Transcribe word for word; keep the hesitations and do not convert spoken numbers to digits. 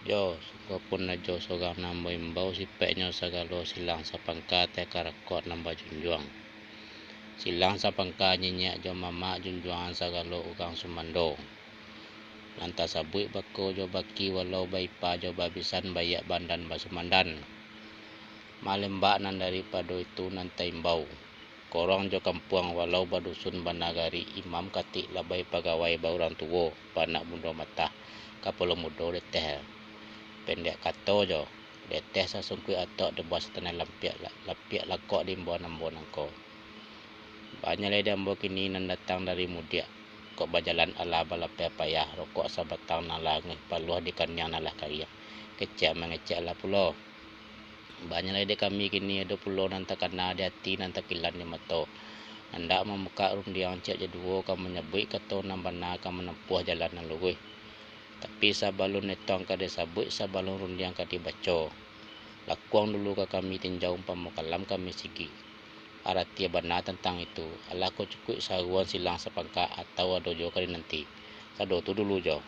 Jo, sungguahpun ajo surang nan baimbau, sipeknyo sagalo silang sapangka teh karakok nan bajunjuang. Silang sapangka nyinyek jo mamak, junjuangan sagalo urang sumando. Nan tasabuik bako jo baki, walau baipa jo babisan, baiak bandan basumandan. Malembak nan daripado itu nan taimbau. Korong jo kampuang, walau badusun banagari, imam katik labai, pagawai baurang tuo, banak bundo matah, kapalo mudo deteh. Pendek kato jo, deteh sasungkuik atok, debuah satanai lampiak, lapiak lakok di imbau ambo nangko. Banyak lai di ambo kini nan datang dari mudiak, kok bajalan alah balapeh payah, rokok sabatang nan lah anguih, paluah di kaniang nan lah kariang, kecek mangecek lah pulo. Banyak lai dek kami kini, ado pulo nan takana di ati, nan takilan di mato. Andak mamukak rundiang ciek jo duo, ka manyabuik kato nan bana, ka manampuah jalan nan luruih. Tapi sabalun eto ka disabuik, sabalun rundiang ka dibaco, lakuang dulu ka kami tinjau, umpamo kalam kami sigi. Arati bana tantang itu, alah ko cukuik saruan silang sapangka, atau ado juo ka dinanti? Sado tu dulu jo.